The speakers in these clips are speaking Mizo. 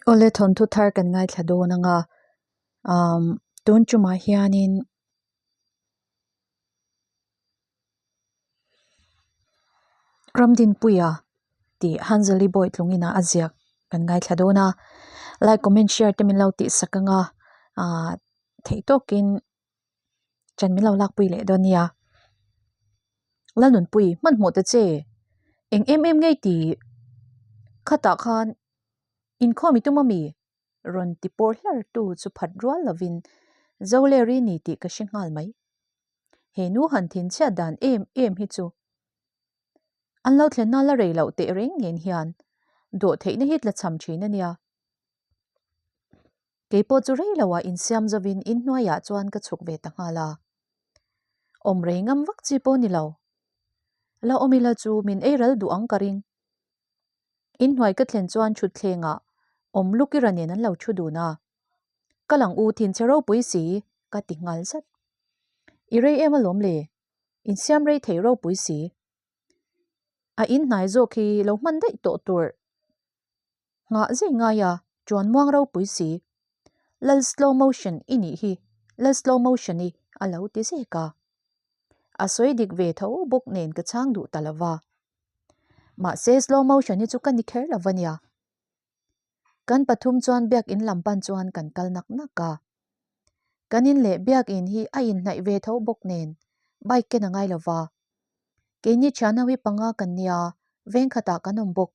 Awle thawnthu thar kan ngaithla dawn ang a, umm tun tumah hianin Ramdinpuia tih Hanzali Bawi tlungin a ziak kan ngaithla dawn a, like comment share te min lo tih sak ang a, ahh theih tawkin ṭan min lo lakpui leh dawn nia. Lalnunpui hmanhmawh ta che eng em em ngei tih khatah khan inkhawm i tum ami rawn ti pawr hlar tu chu phat rual lovin Zoleri ni tih ka hre nghal mai. He nu han thinchhiat dan em em hi chu an lo thlenna la rei loh teh reng nen hian dawhtheihna hi tla cham thin a nia. Kei pawh chu rei loah insiam zovin inhnuaiah chuan ka chhuk ve ta nghal a. Awm rei ngam vak chi pawh ni lo. La awm ila chu min ei ral duh ang ka ring. Inhnuai ka thlen chuan thutthlengah awm Lukira nen an lo thu dun a. Ka lang u thinchhe ropui si ka ti nghal zat. I rei em alawm le, insiam rei thei ropui si. A inhnai zawk hi lo hman daih tawh tur. Nghah zai ngai a, chuan muang ropui si. Lal slow motion i nih hi, lal slow motion i a lo ti zek a. A sawi dik ve tho bawk nen ka chhang duh ta lova. Mahse slow motion hi chu ka ni kher lo va nia. Kan pathum chuan biakin lam pan chuan kan kal nak nak a. Kan in leh biakin hi a inhnaih ve tho bawk nen bike ken a ngai lova. Keini thian ho hi panga kan nia, veng khatah kan awm bawk.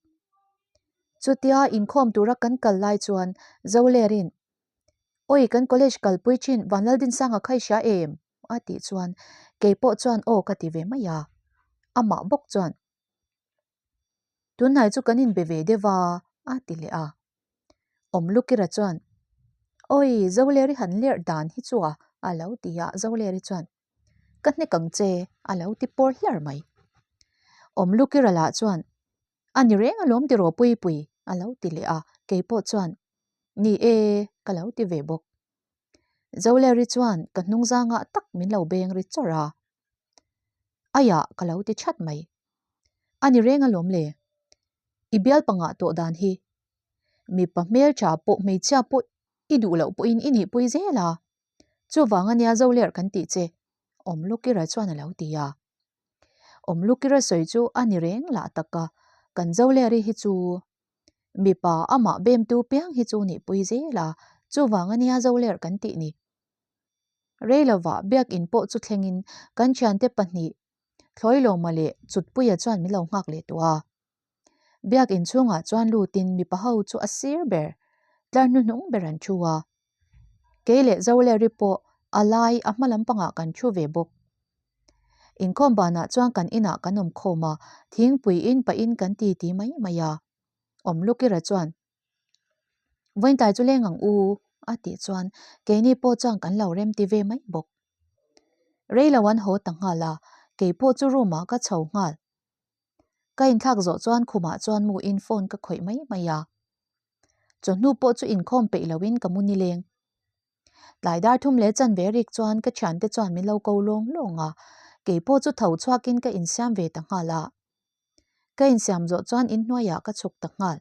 Chutia inkhawm tura kan kal lai chuan Zolerin, Awi kan college kalpui thin Vanlaldinsanga kha i hria em? a tih chuan kei pawh chuan aw ka ti ve mai a. Amah bawk chuan, Tunhnai chu kan inbe ve deuh a, a ti leh a. Awmlukira chuan, Awi Zoleri han lerh dan hi chu a, a lo ti a, Zoleri chuan, Ka hnek ang che, a lo ti pawr hlar mai. Awmlukira lah chuan, A ni reng alawm ti rawh Puipui, a lo ti leh a, kei pawh chuan, Ni e, ka lo ti ve bawk. Zoleri chuan ka hnungzangah tak min lo beng ri chawrh a. Aiah ka lo ti chat mai. A ni reng alawm le. I bial pangah tawh dan hi. Mipa hmeltha pawh hmeichhia pawh i duh loh pawhin i nihpui zel a. Chuvang ania Zoler kan tih che, Awmlukira chuan a lo ti a. Awmlukira sawi chu a ni reng lah tak a, kan Zoleri hi chu mipa amah bemtu piang hi chu nihpui zel a, chuvang ania Zoler kan tih ni. Rei lovah biakin pawh chu thlengin kan thiante pahnih Thlawilawma leh Chutpuia chuan min lo nghak leh tawh a. Biakin chhungah chuan lutin mipa ho chu a sir ber, tlar hnuhnung ber an thu a. Kei leh Zoleri pawh a lai a hma lampangah kan thu ve bawk. Inkhawm banah chuan kan inah kan awm khawm a, thingpui in pahin kan titi mai mai a. Awmlukira chuan Vawiintai chu leng ang u a tih chuan keini pawh chuan kan lo rem ti ve mai bawk. Rei lo an haw ta nghal a, kei pawh chu room ah ka chho nghal. Ka inthlak zawh chuan khumah chuan mu in phone ka khawih mai mai a. Chawhnu pawh chu inkhawm peih lo in ka mu nileng. Tlai dar thum leh chanve rik chuan ka thiante chuan min lo ko lawng lawng a, kei pawh chu tho chhuak in ka insiam ve ta nghal a. Ka insiam zawh chuan inhnuaiah ka chhuk ta nghal.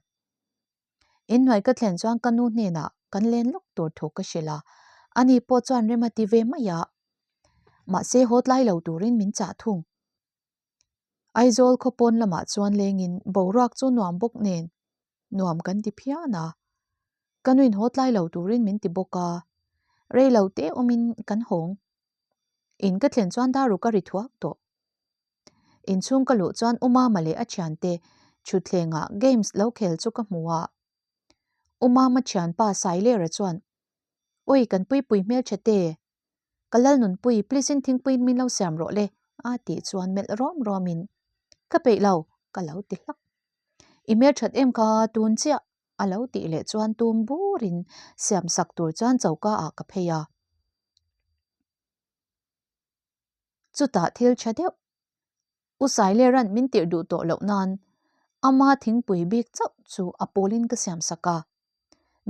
Inhnuai ka thlen chuan ka nu hnenah kan len lawk tur thu ka hrilh a, ani pawh chuan rem a ti ve mai a. Mahse haw tlai lo turin min chah thung. Aizawl khaw pawn lamah chuan lengin boruak chu nuam bawk nen nuam kan ti phian a. Ka nuin haw tlai lo turin min ti bawk a, rei lo te awmin kan hawng. In ka thlen chuan daru ka ri thuak tawh. Inchhung ka luh chuan U Mama leh a thiante thutthlengah games lo khel chu ka hmu a. U Mama thianpa Sailera chuan, Awi kan puipui hmeltha te, ka Lalnunpui please in thingpui min lo siam rawh le a tih chuan melh rawm rawmin, Ka peih lo ka lo ti hlak. I hmelthat em kha tun chiah a lo tih leh chuan tum burin siam sak tur chuan choka ah ka phei a. Chutah thil tha deuh U Saileran min tirh duh tawh loh nan ama thingpui bik chauh chu a pawlin ka siam sak a,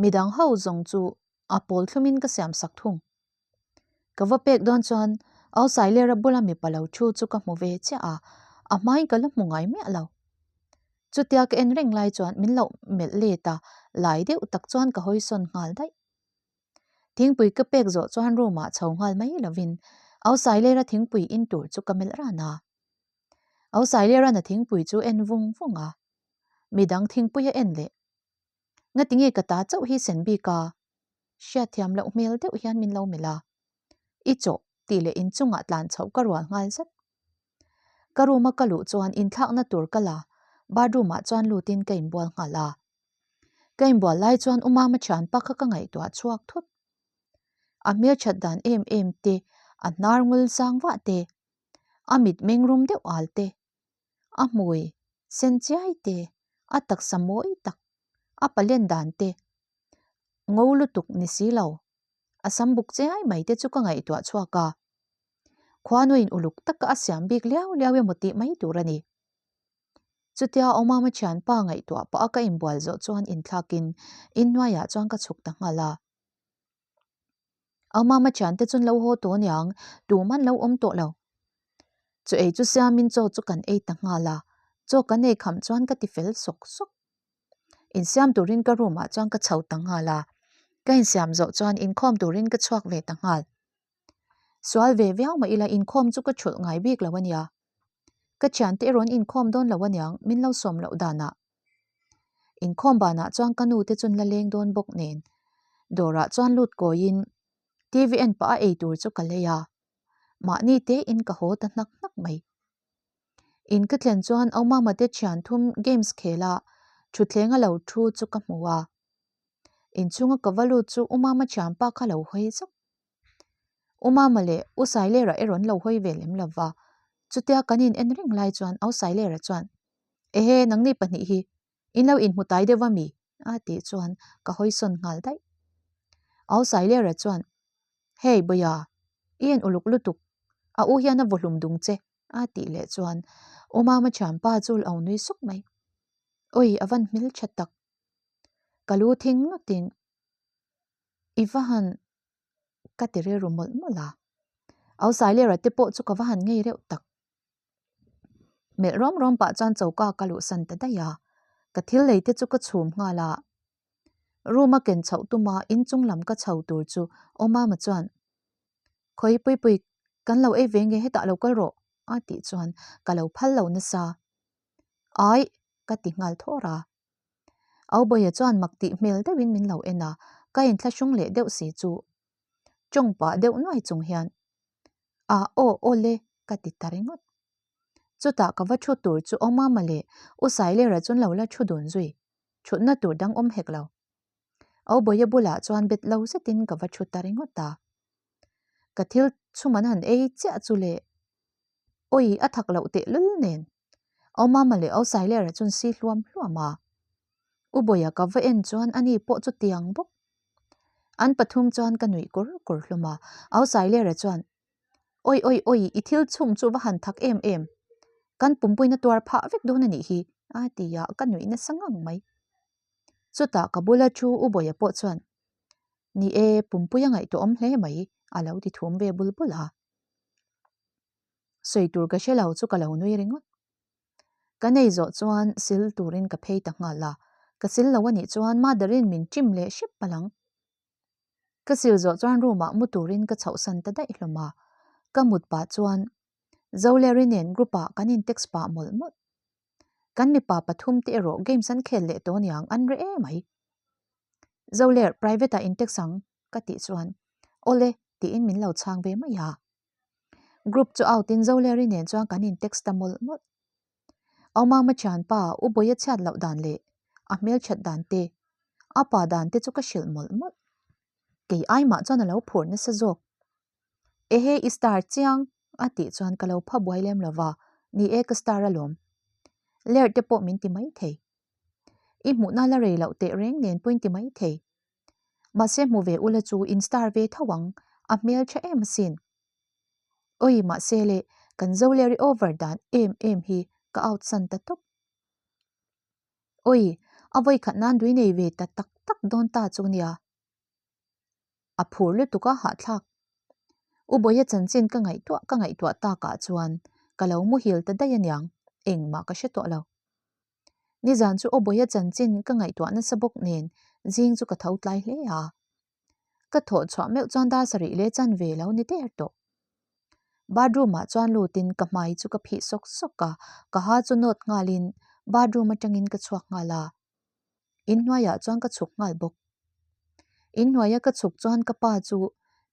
midang ho zawng chu a pawl thlumin ka siam sak thung. Ka va pek dawn chuan Au Sailera bula mipa lo thu chu ka hmu ve chiah a, a hmain ka la hmu ngai miah lo. Chutia ka en reng lai chuan min lo melh let a, lai deuh tak chuan ka hawi sawn nghal daih. Thingpui ka pek zawh chuan room ah chho nghal mai lovin Au Sailera thingpui in tur chu ka melh ran a. Au Sailera'n a thingpui chu en vung vung a, midang thingpui a en leh. Ngatinge ka ta chauh hi sen bik a? Hriatthiam loh hmel deuh hian min lo melh a. I chawh tih leh inchungah tlan chhoh ka rual nghal zat. Ka room a ka luh chuan inthlakna tur ka la, bathroom ah chuan lutin ka inbual nghal a. Ka inbual lai chuan U Mama thianpa kha ka ngaihtuah chhuak thut. A hmelthat dan em em te, a hnar ngul sang vah te, a mit meng rum deuh al te, a hmui sen chiai te, a taksa mawi tak, a palen dan te, ngo lutuk ni si lo, a sam buk chiai mai te chu ka ngaihtuah chhuak a. Khuanuin uluk taka a siam bik liau liau emaw tih mai tur a ni. Chutia Awmama thianpa ngaihtuah pah a ka inbual zawh chuan inthlakin inhnuaiah chuan ka chhuk ta nghal a. Awmama thiante chu an lo haw tawh aniang, tumah an lo awm tawh lo. Chaw ei chu siamin chaw chu kan ei ta nghal a, chaw kan ei kham chuan ka ti fel sawk sawk. Insiam turin ka room ah chuan ka chho ta nghal a, ka insiam zawh chuan inkhawm turin ka chhuak ve ta nghal. Sual ve viau mah ila inkhawm chu ka thulh ngai bik lo ania. Ka thiante erawh an inkhawm dawn lo aniang min lo sawm loh danah. Inkhawm banah chuan ka nu te chu an la leng dawn bawk nen dawrah chuan lut kawiin TV en pah a ei tur chu ka lei a. Mahni tein ka haw ta hnak hnak mai. In ka thlen chuan Aumama te thian thum games khel a thutthleng a lo thu chu ka hmu a. Inchhunga ka va lut chu Umama thianpa kha lo hawi zauh. Umama leh U Sailera erawh an lo hawi ve lem lo va, chutia kan in en reng lai chuan Au Sailera chuan, Ehe, nangni pahnih hi in lo inhmu tai deuh va mi? a tih chuan ka hawi sawn nghal daih. Au Sailera chuan, Hei Bawia, i en uluk lutuk, a u hian a vaw hlum dung che, a tih leh chuan Umama thianpa chu lo nui suk mai. Awi, a van hmeltha tak. Ka lu thing ngawtin i va han ka ti rilru mawlh mawlh a. Au Sailera te pawh chu ka va han ngei reuh tak. Melh rawm rawm pah chuan choka ka luhsan ta daih a, ka thil lei te chu ka chhum nghal a. Room a ken chhoh tuma inchung lam ka chho tur chu Awmama chuan, Khawi Puipui, kan lo ei ve nge hetah lo kal rawh a tih chuan ka lo phal lo nasa. Aih ka ti nghal thawr a. Aubawia chuan mak tih hmel deuhin min lo en a, ka inthlahrung leh deuh si chu tawng pah deuh nuai chung hian A aw aw le ka ti ta ringawt. Chutah ka va thu tur chu Awmama leh U Sailera chuan lo la thu dun zui, thutna tur dang awm hek lo. Aubawia bulah chuan bet lo zetin ka va thu ta ringawt a. Ka thil chhum an han ei chiah chu le Awi a thak loh tehlul nen. Awmama leh Ausailera chuan si hluam hluam a. U Bawia ka va en chuan ani pawh chu tiang bawk. An pathum chuan ka nuih kur kur hlawm a. Ausailera chuan, Awi awi awi, i thil chhung chu va han thak em em. Kan pumpuina tuar phah vek dawn a nih hi, a ti a, ka nuih nasa ngang mai. Chutah ka bula thu U Bawia pawh chuan, Ni e, pumpui a ngaihtuah awm hle mai, a lo ti thum ve bul bul a. Sawi tur ka hre lo chu ka lo nui ringawt. Ka nei zawh chuan sil turin ka phei ta nghal a, ka sil lo anih chuan Mother-in min ṭim leh hrep palh ang. Ka sil zawh chuan room-ah mu turin ka chhohsan ta daih hlawm a, ka mut pah chuan Zoleri nen group-ah kan in text pah mawlh mawlh. Kan mipa pathum te erawh games an khel leh tawh aniang an reh em mai. Zoler, private-ah in text ang ka tih chuan Awle tiin min lo chhang ve mai a. Group chu out in Zoleri nen chuan kan in text ta mawlh mawlh. Aumama thianpa U Bawia chhiat loh dan leh a hmelthat dan te, a pa dan te chu ka hrilh mawlh mawlh. Kei ai mah chuan a lo phur nasa zawk. Ehe i star chiang a tih chuan ka lo pha buai lem lova, ni e ka star alawm. Ler te pawh min ti mai thei. I hmuhna la rei loh teh reng nen pawh in ti mai thei. Mahse hmu ve ula chu in star ve tho ang, a hmel tha em asin. Awi mahse le, kan Zoleri over dan em em hi ka out san ta tawp. Awi, a vawi khat nan dui nei ve ta tak tak dawn ta chu nia. A phur lutuk a hahthlak. U Bawia chanchin ka ngaihtuah ka ngaihtuah takah chuan ka lo muhil ta daih aniang, engmah ka hre tawh lo. Nizan chu Awbawia chanchin ka ngaihtuah nasa bawk nen zing chu ka tho tlai hle a. Ka thawh chhuah meuh chuan dar sarih leh chan ve lo ni der tawh. Bathroom ah chuan lutin ka hmai chu ka phih sawk sawk a, ka ha chu nawt nghalin bathroom atangin ka chhuak nghal a. Inhnuaiah chuan ka chhuk nghal bawk. Inhnuaia ka chhuk chuan ka pa chu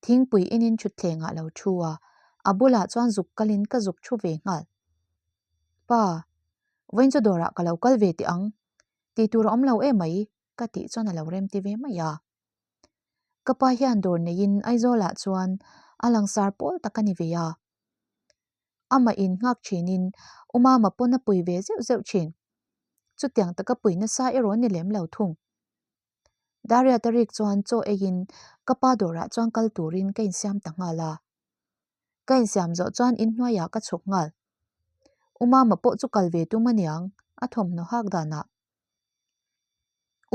thingpui inin thutthleng ah lo thu a, a bulah chuan zuk kalin ka zuk thu ve nghal. Pa, vawiin chu dawrah ka lo kal ve teh ang, tih tur a awm lo emai ka tih chuan a lo rem ti ve mai a. Ka pa hian dawr neiin Aizawlah chuan a langsar pawl tak a ni ve a. Amah in nghak thinin U Mama pawn a pui ve zeuh zeuh thin. Chutiang taka pui nasa erawh ni lem lo thung. Daria Tarik chuan chaw eiin ka pa dawrah chuan kal turin ka insiam ta nghal a. Ka insiam zawh chuan inhnuaiah ka chhuk nghal. U Mama pawh chu kal ve tum aniang a thawmhnaw hak danah.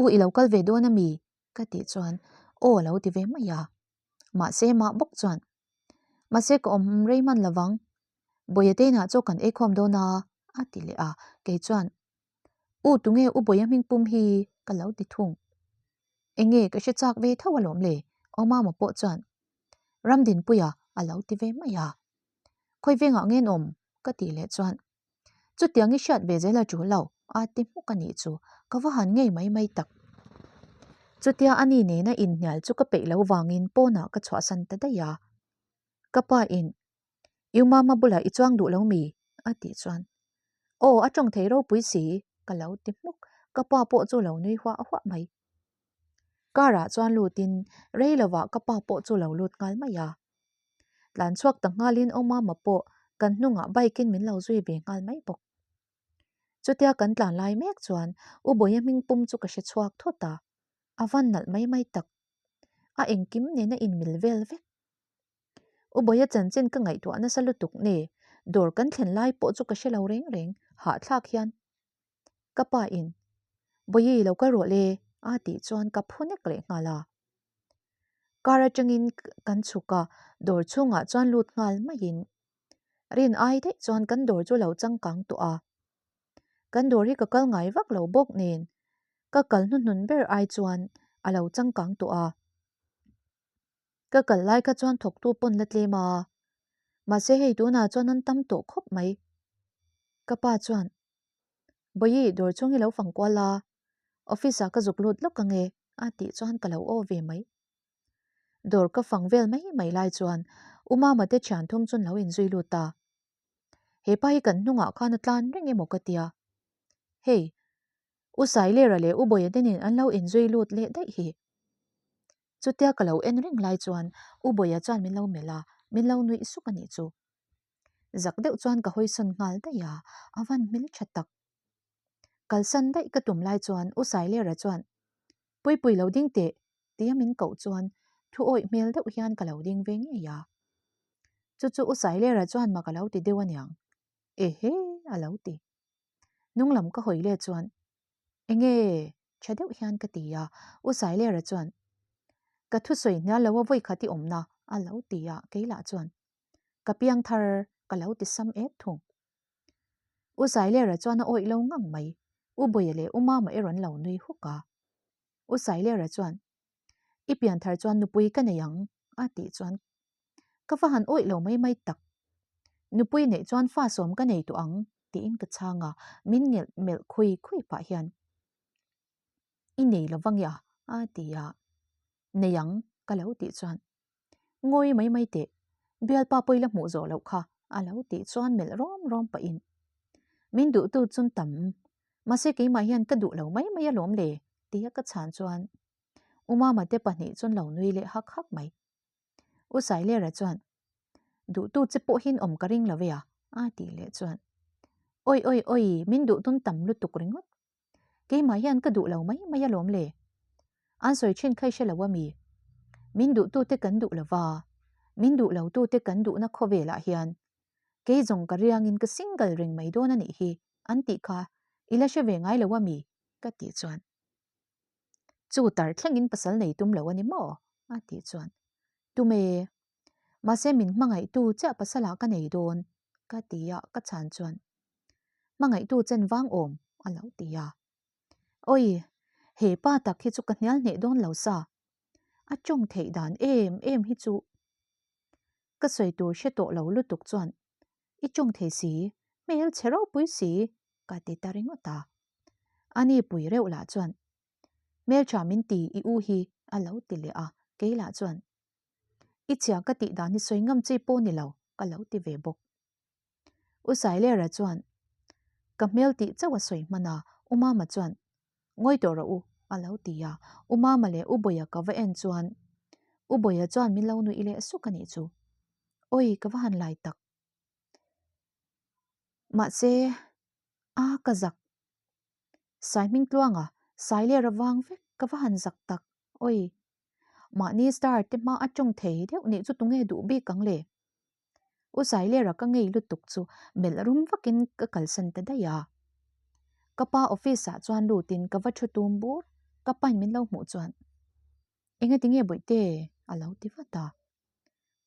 U i lo kal ve dawn ami? Ka tih chuan aw a lo ti ve mai a. Mahse mah bawk chuan Mahse ka awm rei hman lovang. Bawia te inah chaw kan ei khawm dawn a a ti leh a. Kei chuan U tunge U Bawia hming pum hi ka lo ti thung. Enge ka hre chak ve tho alawm le Awmama pawh chuan Ramdinpuia a lo ti ve mai a. Khawi vengah nge an awm? Ka tih leh chuan Chutiang i hriat ve zel a tul lo, a ti hmuk a nih chu, ka va han ngei mai mai tak. Chutia a ni nena inhnial chu ka peih lo vangin pawnah ka chhuahsan ta daih a. Ka pa in, I u mama bulah i chuang duh lo mi? a tih chuan, Aw, a tawng thei ropui si, ka lo ti hmuk, ka pa pawh chu lo nui huah huah mai. Car ah chuan lutin rei lovah ka pa pawh chu lo lut nghal mai a. Tlan chhuak ta nghalin aw mama pawh kan hnungah bike in min lo zui ve nghal mai bawk. Chutia kan tlan lai mek chuan U Bawia hming pum chu ka hre chhuak thawt a, a van nalh mai mai tak. A engkim nen a inmil vel vek. U Bawia chanchin ka ngaihtuah nasa lutuk nge dawr kan thlen lai pawh chu ka hre lo reng reng hahthlak hian. Ka pa in, Bawihi lo kal rawh le a tih chuan ka phu nek leh nghal a. Car atangin kan chhuk a, dawr chhungah chuan lut nghal maiin rin ai daih chuan kan dawr chu lo changkang tawh a. Kan dawr hi ka kal ngai vak lo bawk nen ka kal hnuhnun ber ai chuan a lo changkang tawh a. Ka kal lai kha chuan thawktu pawn la tlem a, mahse hei tunah chuan an tam tawh khawp mai. Ka pa chuan, Bawihi, dawr chhung hi lo fang kual a, office ah ka zuk lut lawk ange a tih chuan ka lo aw ve mai. Dawr ka fang vel mai mai lai chuan U Mama te thian thum chuan lo inzui lut a. He pa hi kan hnungah khan a tlan reng emaw ka tia. Hei, U Sailera leh U Bawia te nen an lo inzui lut leh daih hi. Chutia ka lo en reng lai chuan U Bawia chuan min lo melh a, min lo nuih suk a nih chu. Zak deuh chuan ka hawisawn nghal daih a, a van hmel tha tak. Kalsan daih ka tum lai chuan U Sailera chuan, Puipui lo ding teh, tia min koh chuan thu awih hmel deuh hian ka lo ding ve ngei a. Chu chu U Sailera chuan mak a lo ti deuh aniang. Ehe, a lo ti. Hnung lam ka hawi let chuan, Enge? tha deuh hian ka ti a, U Sailera chuan, Ka thusawi hnial lo a vawi khat i awmna, a lo ti a, kei lah chuan, Ka piang thar, ka lo ti sam et thung. U Sailera chuan a awih lo ngang mai, U Bawia leh U Mama erawh an lo nui huk a. U Sailera chuan, I pian thar chuan nupui ka nei ang, a tih chuan ka va han awih lo mai mai tak. Nupui neih chuan fa sawm ka nei tawh ang, tiin ka chhang a, min ngelh melh khui khui pah hian, I nei lo va nge a? a ti a, Nei ang, ka lo tih chuan, Ngawi mai mai teh, bialpa pawh i la hmuh zawh loh kha, a lo tih chuan melh rawm rawm pahin, Min duhtu chun tam, mahse keimah hian ka duh lo mai mai alawm le, tia ka chhan chuan U Mama te pahnih chuan lo nui leh hak hak mai. U Sailera chuan, Duhtu che pawhin awm ka ring lo ve a, a tih leh chuan, Awi awi awi, min duh tun tam lutuk ringawt. Keimah hian ka duh lo mai mai alawm le. An sawi thin kha i hre lo a mi? Min duhtute kan duh lo va, min duh lotute kan duhna khawvelah hian kei zawng ka riangin ka single reng mai dawn a nih hi an tih kha i la hre ve ngai lo a mi? ka tih chuan Chu tar thlengin pasal nei tum lo a ni maw? a tih chuan Tume, mahse min hmangaihtu chiah pasalah ka nei dawn ka ti a ka chhan chuan Hmangaihtu chen vang awm a lo ti a. Awi, he pa tak hi chu ka hnial hneh dawn lo sa. A tawng theih dan em em hi chu ka sawi tur hre tawh lo lutuk chuan i tawng thei si, hmel chhe ropui si ka ti ta ringawt a. Ani pui reuh lah chuan Hmeltha min ti i u hi a lo ti leh a, kei lah chuan I chhia ka tih dan hi sawi ngam chi pawh ni lo ka lo ti ve bawk. U Sailera chuan ka hmel tih chauh a sawi hman a, U Mama chuan Ngawi tawh rawh u a lo ti a, U Mama leh U Bawia ka va en chuan U Bawia chuan min lo nuih leh suk a nih chu. Awi ka va han lai tak. Mahse a ka zak. Saihmingtluanga Sailera vang vek ka va han zak tak. Awi mahni star te hma a tawng thei deuh nih chu tunge duh bik ang le? U Sailera ka ngei lutuk chu melh rum vakin ka kalsan ta daih a. Ka pa office ah chuan lutin ka va thu tum bur, ka pain min lo hmuh chuan Engati nge bawihte? a lo ti vat a.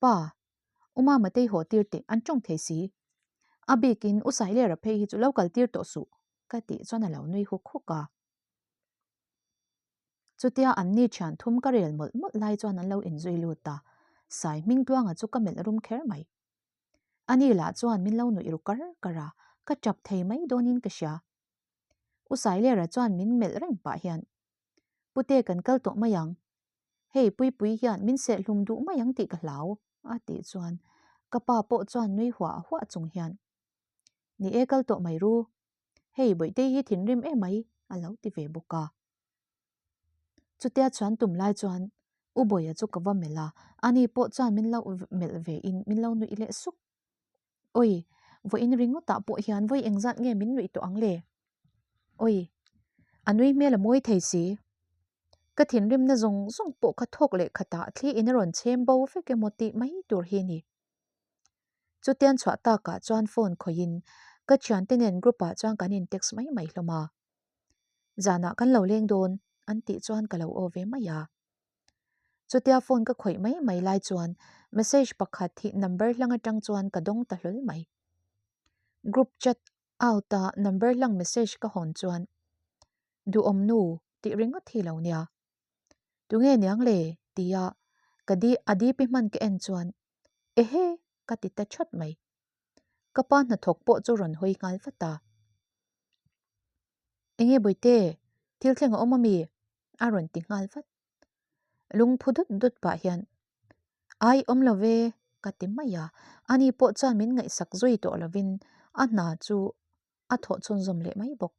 Pa, U Mama tei haw tir teh an tawng thei si. A bikin U Sailera phei hi chu lo kal tir tawh suh ka tih chuan a lo nui huk huk a. Chutia an ni thian thum ka rel mawlh mawlh lai chuan an lo inzui lut a, Sai Hmingtluanga chu ka melh rum kher mai. Ani lah chuan min lo nuih ru kar kar a, ka tap thei mai dawnin ka hria. U Sailera chuan min melh reng pah hian, Pute kan kal tawh mai ang, hei Puipui hian min sehhlum duh mai ang tih ka hlau, a tih chuan ka pa pawh chuan nui huah huah chung hian, Ni e kal tawh mai ru, Hei Bawihtei hi thinrim em mai a lo ti ve bawk a. Chutia chuan tum lai chuan U Bawia chu ka va melh a, ani pawh chuan min lo melh ve in min lo nuih leh suk. Awi, vawiin ringawtah pawh hian vawi engzat nge min nuih tawh ang le? Awi, a nui hmel a mawi thei si. Ka thinrimna zawng zawng pawh kha thawk leh khatah thli in a rawn chhem bo vek emaw tih mai tur hi a ni. Chutian chhuah takah chuan phone khawihin ka thiante nen group ah chuan kan in text mai mai hlawm a. Zanah kan lo leng dawn an tih chuan ka lo aw ve mai a. Chutia phone ka khawih mai mai lai chuan message pakhat hi number hlang atang chuan ka dawng ta hlawl mai. Group chat out a number hlang message ka hawn chuan Duhawm nu tih ringawt hi lo nia. Tunge niang le? tia ka di a DP hman ka en chuan Ehe! ka ti ta chat mai. Ka pa hnathawk pawh chu rawn hawi nghal vat a. Enge Bawihte, thil thleng a awm ami? a rawn ti nghal vat. Lungphu dut dut pah hian Ai awm lo ve ka ti mai a, ani pawh chuan min ngaihsak zui tawh lovin a hna chu a thawh chhunzawm leh mai bawk.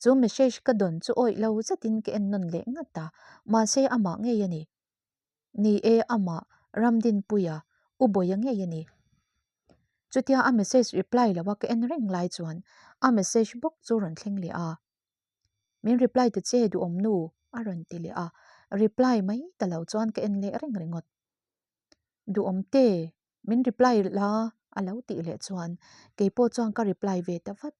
Chu message ka dawn chu awih lo zetin ka en nawn leh ngat a, mahse amah ngei a ni. Ni e, amah Ramdinpuia, U Bawia ngei a ni. Chutia a message reply lo a ka en reng lai chuan a message bawk chu rawn thleng leh a. Min reply ta che duhawm nu a rawn ti leh a, reply mai ta lo chuan ka en leh reng ringawt. Duhawm te, min reply la a lo tih leh chuan keipawh chuan ka reply ve ta vat.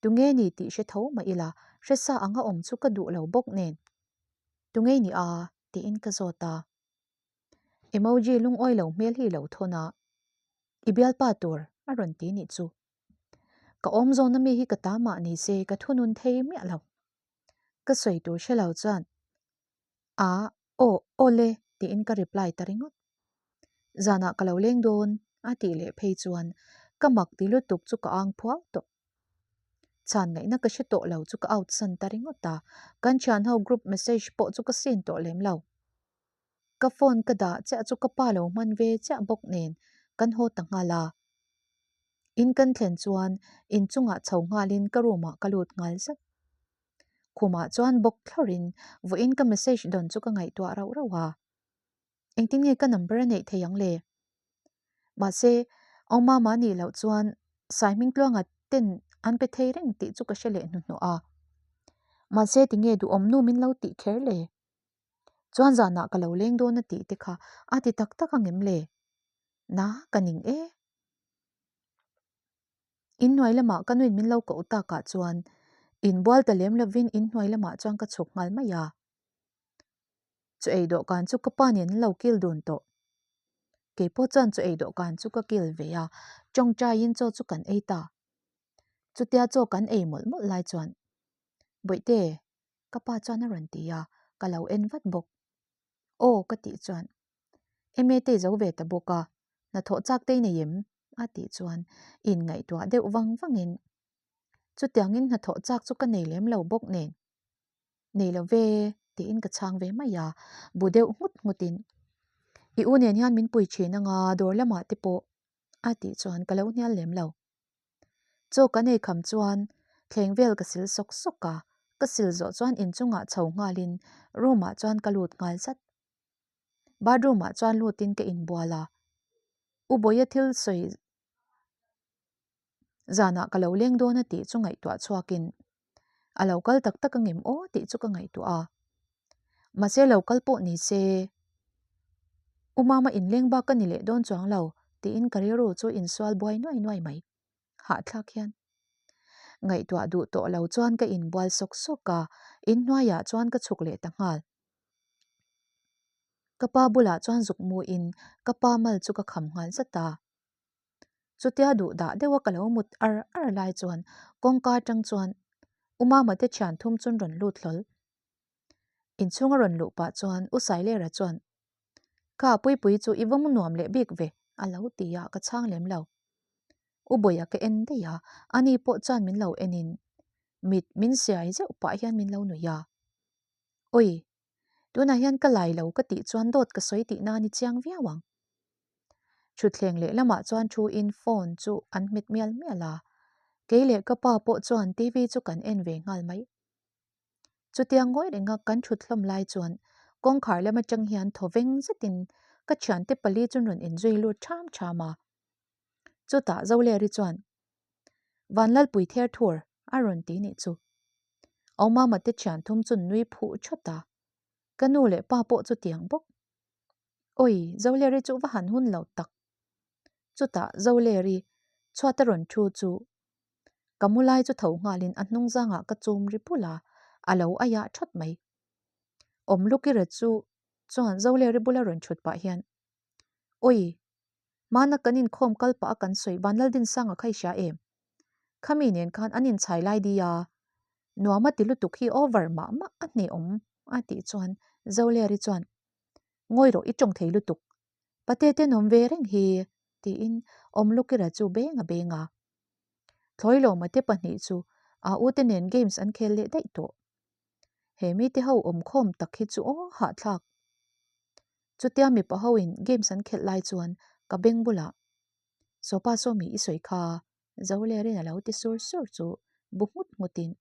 Tunge ni tih hre tho mah ila, hre sa anga awm chu ka duh lo bawk nen. Tunge ni a? tiin ka zawt a. Emoji lungawi lo hmel hi lo thawn a, I bialpa tur a rawn ti nih chu. Ka awm zawna mi hi ka ta mah ni se ka thunun thei miah lo. Ka sawi tur hre lo chuan A, aw, aw le tiin ka reply ta ringawt. Zanah ka lo leng dawn a tih leh phei chuan ka mak ti lutuk chu ka ang phuau tawh. Chhan ngaihna ka hre tawh lo chu ka out san ta ringawt a, kan thian ho group message pawh chu ka seen tawh lem lo. Ka phone ka dah chiah chu ka pa lo hman ve chiah bawk nen kan haw ta nghal a. In kan thlen chuan inchungah chho nghalin ka room ah ka lut nghal zat. Khumah chuan bawk thlawrin vawiin ka message dawn chu ka ngaihtuah rauh rauh a. Engtin nge ka number a neih thei ang le? Mahse, Aumama nih loh chuan Saihmingtluanga ten an pe thei reng tih chu ka hre leh hnuhnawh a. Mahse, tinge duhawm nu min lo tih kher le? Chuan zanah ka lo leng dawn a tih te kha a ti tak tak ang em le? Na, ka ning e. Inhnuai lamah ka nuin min lo koh takah chuan inbual ta lem lovin inhnuai lamah chuan ka chhuk nghal mai a. Chaw ei dawhkan chu ka pa nen an lo kil dun tawh. Keipawh chuan chaw ei dawhkan chu ka kil ve a, tawngtaiin chaw chu kan ei ta. Chutia chaw kan ei mawlh mawlh lai chuan. Bawihte, ka pa chuan a rawn ti a, ka lo en vat bawk. Aw ka tih chuan, Eme te i zo ve ta bawk a, hnathawh chak te i nei em? a tih chuan inngaihtuah deuh vang vangin, Chutiangin hnathawh chak chu ka nei lem lo bawk nen, Nei lo ve, tiin ka chhang ve mai a, bu deuh nghut nghutin, I u nen hian min pui thin anga dawr lamah te pawh, a tih chuan ka lo hnial lem lo. Chaw kan ei kham chuan thleng vel ka sil sawk sawk a, ka sil zawh chuan inchungah chho nghalin room ah chuan ka lut nghal zat. Bathroom ah chuan lutin ka inbual a, U Bawia thil sawi zanah ka lo leng dawn a tih chu ngaihtuah chhuakin a lo kal tak tak angem aw tih chu ka ngaihtuah a. Mahse lo kal pawh ni se U Mama inleng bak ka ni leh dawn chuang lo tiin ka rilru chu insual buai nuai nuai mai. Hahthlak hian ngaihtuah duh tawh lo chuan ka inbual sawk sawk a, inhnuaiah chuan ka chhuk leh ta nghal. Ka pa bulah chuan zuk muin ka pa mal chu ka kham nghal zat a. Chutia duh dah deuha ka lo mut ar ar lai chuan kawngka atang chuan U Mama te thian thum chun rawn lut hlawl. Inchhung a rawn luh pah chuan U Sailera chuan, Kha Puipui chu i va mu nuam leh bik ve a lo ti a, ka chhang lem lo. U Bawia ka en daih a, ani pawh chuan min lo enin mit min siai zeuh pah hian min lo nuih a. Awi, tunah hian ka lai lo ka tih chuan dawt ka sawi tihna a ni chiang viau ang. Thutthleng leh lamah chuan thu in phone chu an hmet mial mial a, kei leh ka pa pawh chuan TV chu kan en ve nghal mai. Chutia ngawi renga kan thut hlawm lai chuan kawngkhar lam atang hian thaw veng zetin ka thiante pali chu rawn inzui lut ṭham ṭham a. Chutah Zoleri chuan, Vanlalpui ther thur a rawn ti nih chu. Aumama te thian thum chu nui phuh thawt a, ka nu leh pa pawh chutiang bawk. Awi, Zoleri chu va han hun lo tak. Chutah Zoleri chhuat a rawn thu chu ka mu lai chu tho nghalin a hnung zangah ka chum ri pul a, a lo aiah thawt mai. Awm Lukira chu chuan Zoleri bula rawn thut pah hian, Awi, hmana kan inkhawm kal pah a kan sawi Vanlaldinsanga kha i hria em? Khami nen khan an inchhai lai di a, nuam a ti lutuk hi over mah mah a hnehawm a tih chuan Zoleri chuan, Ngawi rawh i tawng thei lutuk. Pate ten awm ve reng hi tiin Awmlukira chu beng a beng a. Thlawilawma te pahnih chu a u te nen games an khel leh daih tawh. He mite ho awmkhawm tak hi chu aw hahthlak. Chutia mipa ho in games an khelh lai chuan ka beng bulah Sawpa Sawmi i sawi kha Zolerin a lo ti sur sur chu bu nghut nghut in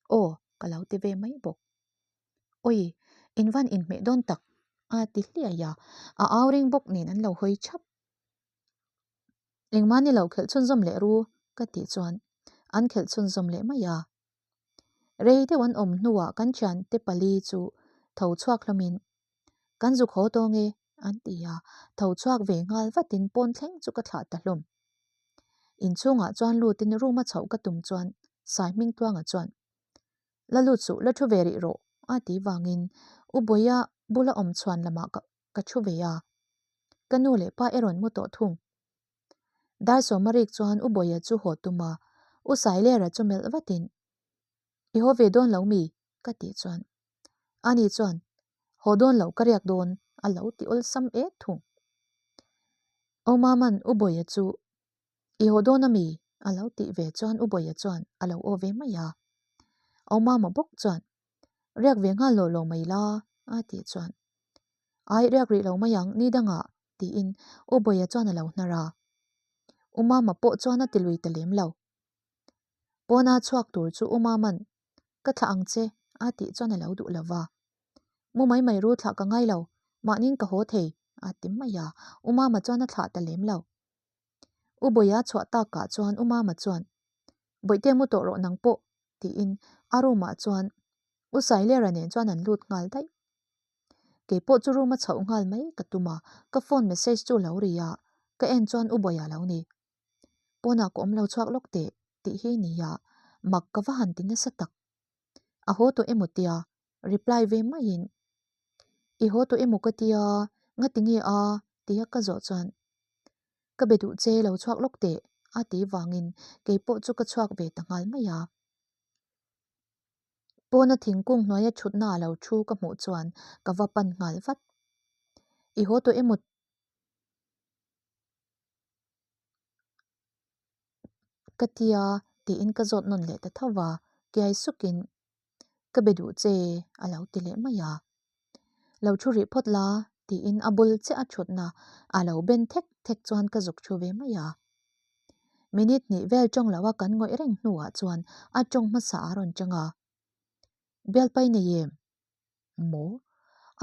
aw ka lo ti ve mai bawk. Awi, in van inhmeh dawn tak a ti hliai a, a au ring bawk nen an lo hawi thap. Engmah ni lo khelh chhunzawm leh ru ka tih chuan an khelh chhunzawm leh mai a. Rei deuh an awm hnuah kan thiante pali chu tho chhuak hlawmin kan zuk haw tawng e an ti a, tho chhuak ve nghal vatin pawn thleng chu ka thlah ta hlawm. Inchhungah chuan lutin room a chhoh ka tum chuan Saihmingtluanga chuan La lut suh, la thu ve rih rawh a ti vangin U Bawia bula awm chhuan lamah ka ka thu ve a, ka nu leh pa erawh mu tawh thung. Dar sawma rik chuan U Bawia chu haw tum a, U Sailera chu melh vatin, I haw ve dawn lo mi? ka tih chuan ani chuan, Haw dawn lo ka riak dawn a lo ti awlsam et thung. Au Maman U Bawia chu I haw dawn a mi? a lo tih ve chuan U Bawia chuan a lo aw ve mai a. Au Mama bawk chuan, Riak ve nghal lawh lo mai la a tih chuan, Ai riak rih lo mai ang ni dangah tiin U Bawia chuan a lo hnar a. U Mama pawh chuan a ti lui ta lem lo. Pawna chhuak tur chu U Mama'n, Ka thlah ang che a tih chuan a lo duh lo va. Mu mai mai ru thlah ka ngai lo, mahniin ka haw thei a ti mai a, U Mama chuan a thlah ta lem lo. U Bawia chhuah takah chuan U Mama chuan, Bawihte mu tawh rawh nang pawh, tiin a room ah chuan U Sailera nen chuan an lut nghal daih. Kei pawh chu room a chhoh nghal mai ka tum a, ka phone message chu lo ri a, ka en chuan U Bawia lo ni. Pawnah ka awm lo chhuak lawk teh tih hi nia, mak ka va han ti nasa tak. A haw tawh emaw tia reply ve maiin, I haw tawh emaw ka tia, ngati nge a? tia ka zawh chuan, Ka be duh che lo chhuak lawk teh a ti vangin kei pawh chu ka chhuak ve ta nghal mai a. Pawna thingkung hnuaia thutna a lo thu ka hmuh chuan ka va pan nghal vat. I haw tawh emaw ka tia tiin ka zawt nawn leh ta tho va, kiai sukin ka be duh che a lo ti leh mai a. Lo thu rih phawt la tiin a bul chiah a thutna a lo ben thek thek chuan ka zuk thu ve mai a. Minute hnih vel tawng loa kan ngawih reng hnuah chuan a tawng hmasa a rawn chang a. Bialpai nei em? Maw?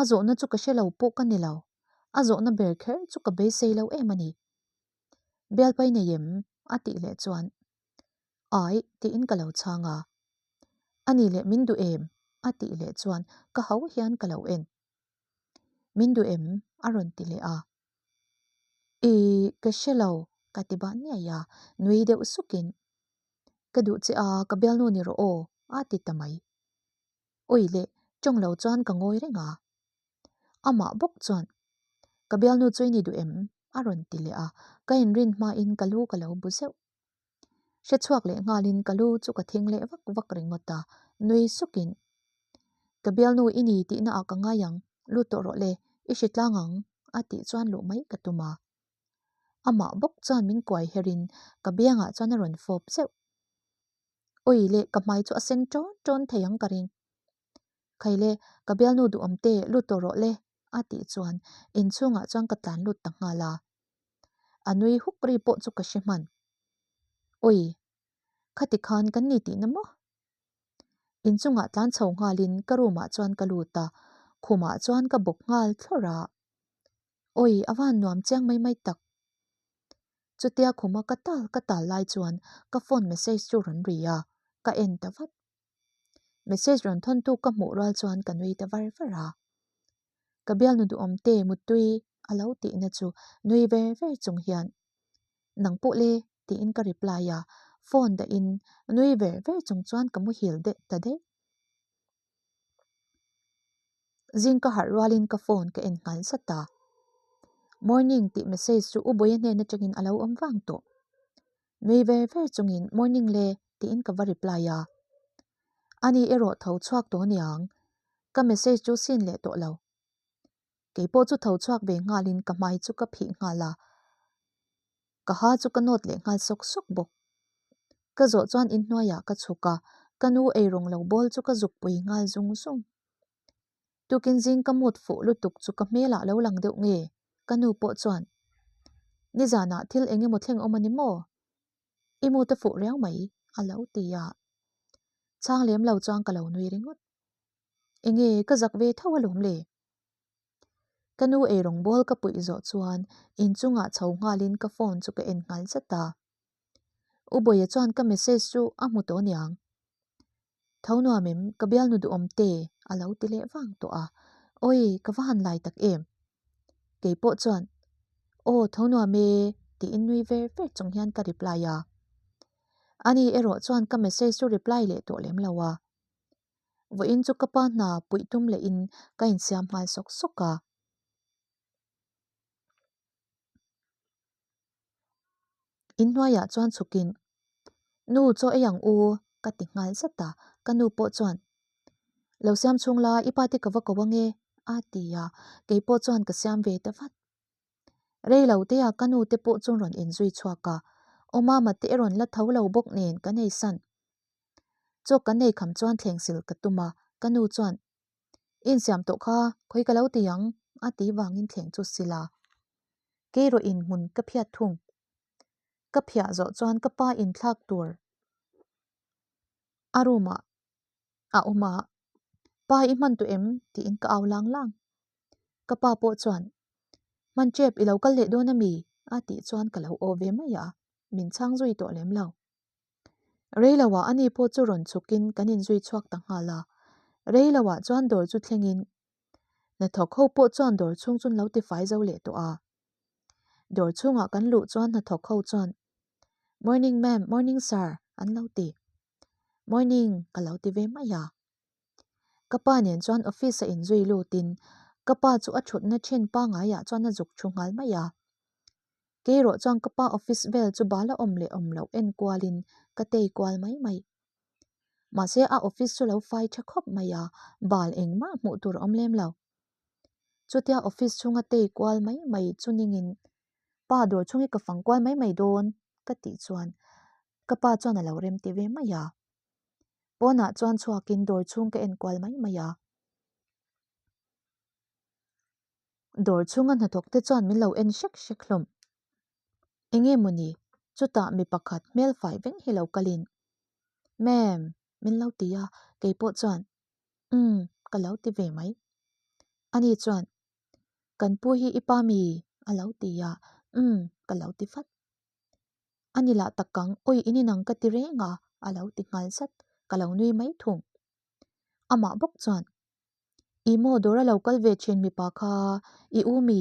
A zawhna chu ka hre lo pawh ka ni lo. A zawhna ber kher chu ka beisei lo em a ni. Bialpai nei em? A tih leh chuan Ai tiin ka lo chhang a. A ni leh min duh em? A tih leh chuan ka ho hian ka lo en. Min duh em? A rawn ti leh a. Ih, ka hre lo, ka ti bah niai a, nui deuh sukin, Ka duh che a, ka bialnu ni rawh aw, a ti ta mai. Awi leh, tawng lo chuan ka ngawi reng a. Amah bawk chuan, Ka bialnu chu i ni duh em? a rawn ti leh a, ka inrin hmain ka lu ka lo bu zeuh. Hre chhuak leh nghalin ka lu chu ka thing leh vak vak ringawt a, nui sukin, Ka bialnu i ni tihna ah ka ngai ang, lut tawh rawh le, i hri tlang ang, a tih chuan luh mai ka tum a. Amah bawk chuan min kuai herin ka biangah chuan a rawn fawp zeuh. Awi le, ka hmai chu a sen ṭawn ṭawn thei ang ka ring. Khai le, ka bialnu duhawm te, lut tawh rawh le, a tih chuan inchhungah chuan ka tlan lut ta nghal a. A nui huk ri pawh chu ka hre hman. Awi, khati khan kan ni tihna maw? Inchungah tlan chho nghalin ka room ah chuan ka lut a, khumah chuan ka bawk nghal thlawrh a. Awi, a van nuam chiang mai mai tak. Chutia khuma ka tal ka tal lai chuan ka phone message chu rawn ri a, ka en ta vat. Message rawn thawntu ka hmuh rual chuan ka nui ta var var a. Ka bialnu duhawm te muttui a lo tihna chu nui ver ver chung hian Nang pawh le tiin ka reply a, phone dahin nui ver ver chung chuan ka muhil deuh ta daih. Zing ka harh rualin ka phone ka en nghal zat a. Morning tih message chu U Bawiha hnen atangin a lo awm vang tawh. Nui ver ver chungin morning le tiin ka va reply a. Ani erawh tho chhuak tawh aniang, ka message chu sin leh tawh lo. Kei pawh chu tho chhuak ve nghalin ka hmai chu ka phih nghal a, ka ha chu ka nawt leh nghal sawk sawk bawk. Ka zawh chuan inhnuaiah ka chhuk a, ka nu eirawng lo bawl chu ka zuk pui nghal zung zung. Tukin zing ka mut fuh lutuk chu ka hmelah lo lang deuh nge? Ka nu pawh chuan, Nizanah thil eng emaw thleng awm a ni maw? I mut a fuh riau mai, a lo ti a. Chhang lem lo chuan ka lo nui ringawt. Enge ka zak ve tho alawm le? Ka nu eirawng bawl ka puih zawh chuan inchungah chho nghalin ka phone chu ka en nghal zat a. U Bawiha chuan ka message chu a hmu tawh aniang. Tho nuam em, ka bialnu duhawm te a lo ti leh vang tawh a. Awi, ka va han lai tak em? Kei pawh chuan, Aw, tho nuam e tiin nui ver ver chung hian ka reply a. Ani erawh chuan ka message chu reply leh tawh lem lo a. Vawiin chu ka pa hna puih tum lehin ka insiam nghal sawk sawk a. Inhnuaiah chuan chhukin, Nu chaw ei ang u, ka ti nghal zat a, ka nu pawh chuan, Lo siam chhung la, i pa te ka va ko ange, a ti a, kei pawh chuan ka siam ve ta vat. Rei lo te a ka nu te pawh chuan rawn inzui chhuak a, Aw mama te i rawn la tho lo bawk nen kan ei san. Chaw kan ei kham chuan thleng sil ka tum a, ka nu chuan, I insiam tawh kha, khawi ka lo ti ang, a ti vangin thleng chu sil a. Kei rawh in hmun ka phiat thung. Ka phiah zawh chuan ka pa inthlak tur a room ah a awm a, Pa i hman tawh em? tiin ka au lang lang. Ka pa pawh chuan, Hman tep i lo kal leh dawn a mi? a tih chuan ka lo aw ve mai a, min chhang zui tawh lem lo. Rei lo ah ani pawh chu rawn chhukin kan inzui chhuak ta nghal a, rei lo ah chuan dawr chu thlengin hnathawk ho pawh chuan dawr chhung chu an lo tifai zo leh tawh a. Dawr chhungah kan luh chuan hnathawk ho chuan Morning ma'am, morning sir an lo ti. Morning ka lo ti ve mai a. Ka pa nen chuan office a inzui lutin ka pa chu a thutna thin pangaiah chuan a zuk thu nghal mai a. Kei erawh chuan ka pa office vel chu bal a awm leh awm loh en kualin ka tei kual mai mai. Mahse a office chu lo fai tha khawp mai a, bal engmah hmuh tur a awm lem lo. Chutia office chhunga tei kual mai mai chu ningin Pa dawr chhung hi ka fang kual mai mai dawn ka tih chuan ka pa chuan a lo rem ti ve mai a. Pawnah chuan chhuakin dawr chhung ka en kual mai mai a. Dawr chhunga hnathawk te chuan min lo en hrek hrek hlawm. Enge mawni chutah mi pakhat hmel fai veng hi lo kalin Ma'am min lo ti a, keipawh chuan Umm ka lo ti ve mai. Ani chuan Kan pu hi i pa mi? a lo ti a, Umm ka lo ti vat. A ni lah tak ang, awi in inang ka ti reng a a lo ti nghal zat, ka lo nui mai thung. Amah bawk chuan I maw dawr a lo kal ve thin mipa kha i u mi?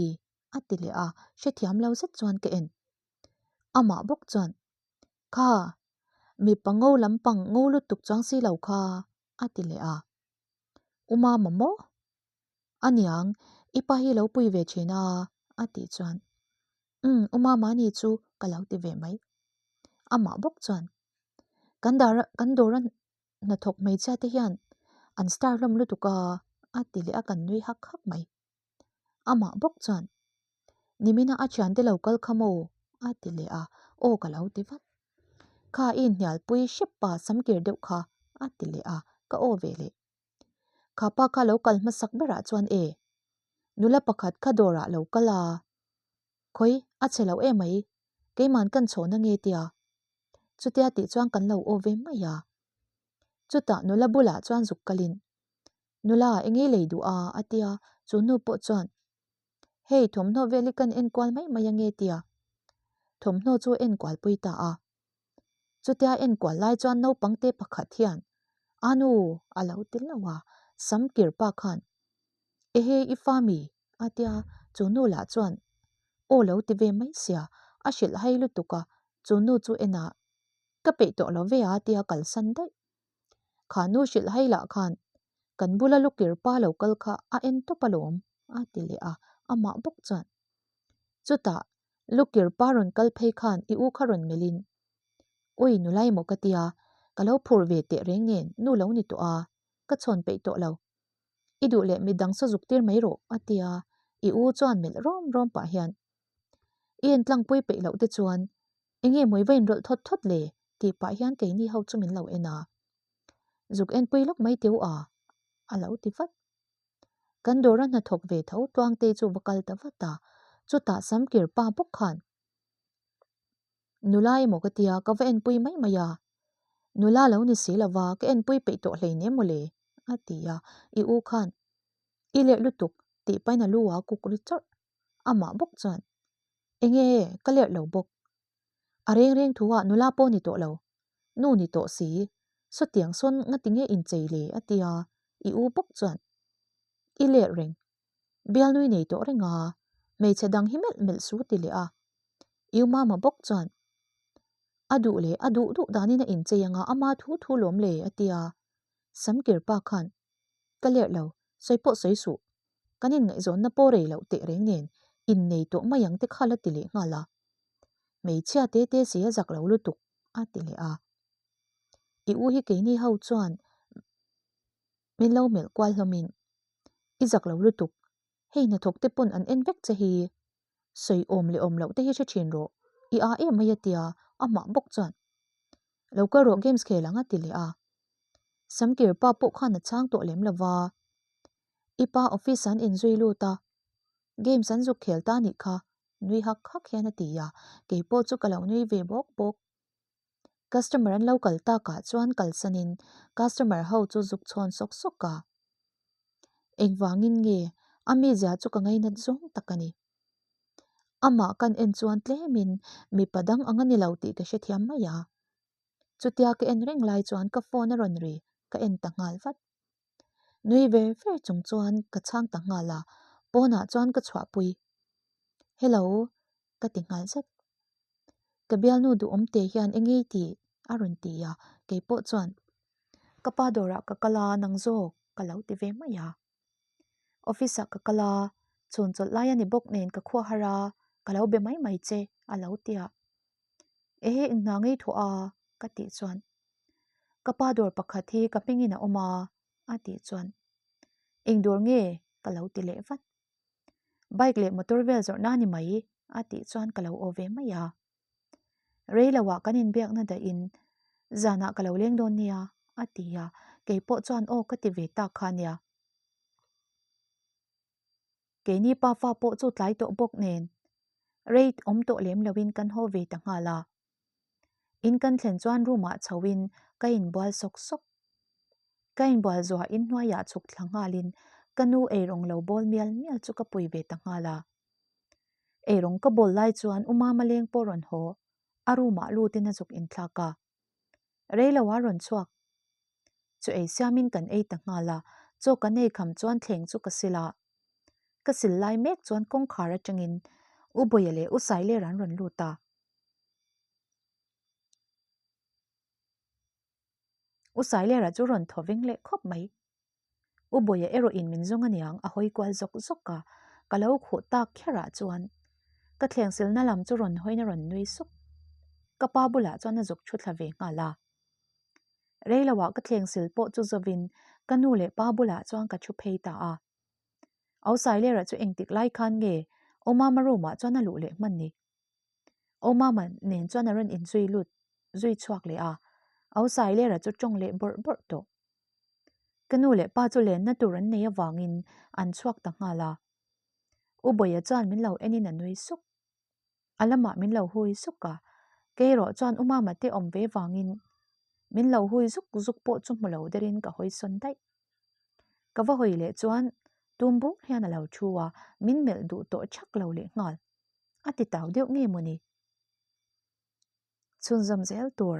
a ti leh a, hrethiam lo zet chuan ka en. Amah bawk chuan, Kha, mipa ngo lampang ngo lutuk chuang si lo kha a ti leh a. U Mama maw? Aniang, i pa hi lo pui ve thin a a tih chuan, Umm, U Mama ni chu ka lo ti ve mai. Amah bawk chuan, Kan dar kan dawr a hnathawk hmeichhia te hian an star hlawm lutuk a a ti leh a kan nui hak hak mai. Amah bawk chuan Nimina a thiante lo kal kha maw? a ti leh a, aw ka lo ti vat. Kha i inhnialpui hrep pa samkir deuh kha a ti leh a, ka aw ve leh. Kha pa kha lo kal hmasak berah chuan e, nula pakhat kha dawrah lo kal a, khawi a chhe lo emai, keiman kan chhawhna nge tia Chutia tih chuan kan lo aw ve mai a. Chutah nula bulah chuan zuk kalin, Nula, enge lei duh a? a ti a, chu nu pawh chuan, Hei, thawmhnaw vel hi kan enkual mai mai ange tia. Thawmhnaw chu a enkual pui ta a. Chutia enkual lai chuan naupang te pakhat hian, A nu, a lo ti lo a, sam kir pa khan, Ehe, i fa mi? A tia, chu nu lah chuan aw lo ti ve mai sia, a hrilh hai lutuk a, chu nu chu enah ka peih tawh lo ve a tia kalsan daih. Kha nu hrilh hai lah khan kan bula lukir pa lo kal kha a en tawp alawm a ti leh a, amah bawk chuan chutah lukir pa rawn kal phei khan i u kha rawn melhin Ui nulai maw ka tia, ka lo phur ve teh reng nen nu lo ni tawh a, ka chhawn peih tawh lo. I duh leh midang saw zuk tir mai rawh a ti a, i u chuan melh rawm rawm pah hian I entlangpui peih loh te chuan enge maw i va inrawlh thawt thawt le tih pah hian keini ho chu min lo en a, zuk enpui lawk mai teu a a lo ti vat. Kan dawra hnathawk ve tho Tluangtei chu va kal ta vat a, chutah Samkir pa bawk khan Nula emaw ka tia ka va enpui mai mai a, nula lo ni si lova ka enpui peih tawh hleinem mawle a ti a, i u khan i lerh lutuk tih pahin a lu a kuk ri chawrh amah bawk chuan enge ka lerh lo bawk a reng reng thu ah nula pawh ni tawh lo nu ni tawh si sawtiang sawn ngati nge inchei le a ti a, i u bawk chuan i lerh reng Bialnui nei tawh reng a, hmeichhe dang hi melh melh su ti leh a. U Mama bawk chuan, A duh leh a duh duh danin a inchei anga ama thu thu lawm le a ti a. Samkir pa khan, Ka lerh lo, sawi pawh sawi suh. Kan inngaihzawnna pawh rei loh teh reng nen innei tawh mai ang te kha la ti leh nghal a. Hmeichhia te te si a zak lo lutuk a ti leh a. I u hi keini ho chuan min lo melh kual hlawmin I zak lo lutuk, hei hnathawk te pawn an en vek che hi. Sawi awm leh awm loh te hi hre thin rawh, i a em mai a tia, amah bawk chuan. Lo kal rawh games khel ang a ti leh a. Samkir pa pawh khan a chhang tawh lem lova. I pa office an inzui lut a, games an zuk khel ta nih kha, nui hak hak hian a ti a, keipawh chu ka lo nui ve bawk bawk. Customer an lo kal takah chuan kalsanin customer ho chu zuk chhawn sawk sawk a. Engvangin nge a mizia chu ka ngainat zawng tak a ni. Amah kan en chuan tlemin mipa dang ang a ni lo tih ka hrethiam mai a. Chutia ka en reng lai chuan ka phone a rawn ri ka en ta nghal vat. Nui ver ver chung chuan ka chhang ta nghal a, pawnah chuan ka chhuahpui. Hello ka ti nghal zat. Ka bialnu duhawm te hian eng ngei tih a rawn ti a, kei pawh chuan ka pa dawrah ka kal a nang zawk ka lo ti ve mai a. Office ah ka kal a, chhun chawlh lai a ni bawk nen ka khuah har a, ka lo be mai mai che a lo ti a. Ehe eng hna ngei thawh a ka tih chuan. Ka pa dawr pakhat hi ka hmingin a awm a, a tih chuan Eng dawr nge? ka lo ti leh vat. Bike leh motor vel zawrhna a ni mai, a tih chuan ka lo aw ve mai a. Rei loah kan inbiakna dahin zanah ka lo leng dawn nia, a ti a, kei pawh chuan aw ka ti ve tak kha nia. Keini pa fa pawh chu tlai tawh bawk nen rei awm tawh lem loin kan haw ve ta nghal a. In kan thlen chuan room ah chho in ka inbual sawk sawk. Ka inbual zuah in hnuaiah chhuk thla nghalin ka nu eirawng lo bawl mial mial chu ka pui ve ta nghal a. Eirawng ka bawl lai chuan U Mama leng pawh rawn haw, a room ah lutin a zuk inthlak a. Rei lo a rawn chhuak chu ei siamin kan ei ta nghal a, chaw kan ei kham chuan thleng chu ka sil a. Ka sil lai mek chuan kawngkhar atangin U Bawia leh U Sailera an rawn lut a. U Sailera chu rawn thaw veng leh khawp mai. U Bawia erawh in min zawng aniang a hawi kual zawk zawk a, ka lo khuh tak kherah chuan ka thlengsilna lam chu rawn hawiin a rawn nui suk. Ka pa bulah chuan a zuk thu thla ve nghal a. Reiloah ka thlengsil pawh chu zawin ka nu leh pa bulah chuan ka thu phei ta a. Au Sailera chu engtik lai khan nge Au Mama room ah chuan a luh leh hman ni? Au Mama nen chuan a rawn inzui lut zui chhuak leh a, Au Sailera chu tawng leh bawrh bawrh tawh. Ka nu leh pa chu lenna tur an nei avangin an chhuak ta nghal a. U Bawia chuan min lo enin a nui suk. A lamah min lo hui zuk a, kei erawh chuan U Mama te awm ve vangin min lo hui zuk zuk pawh chu hmu lo derin ka hawi sawn daih. Ka va hawi leh chuan tum bur hian a lo thu a, min melh duh tawh thak lo leh nghal. A ti tau deuh nge mawni? Chhunzawm zel tur.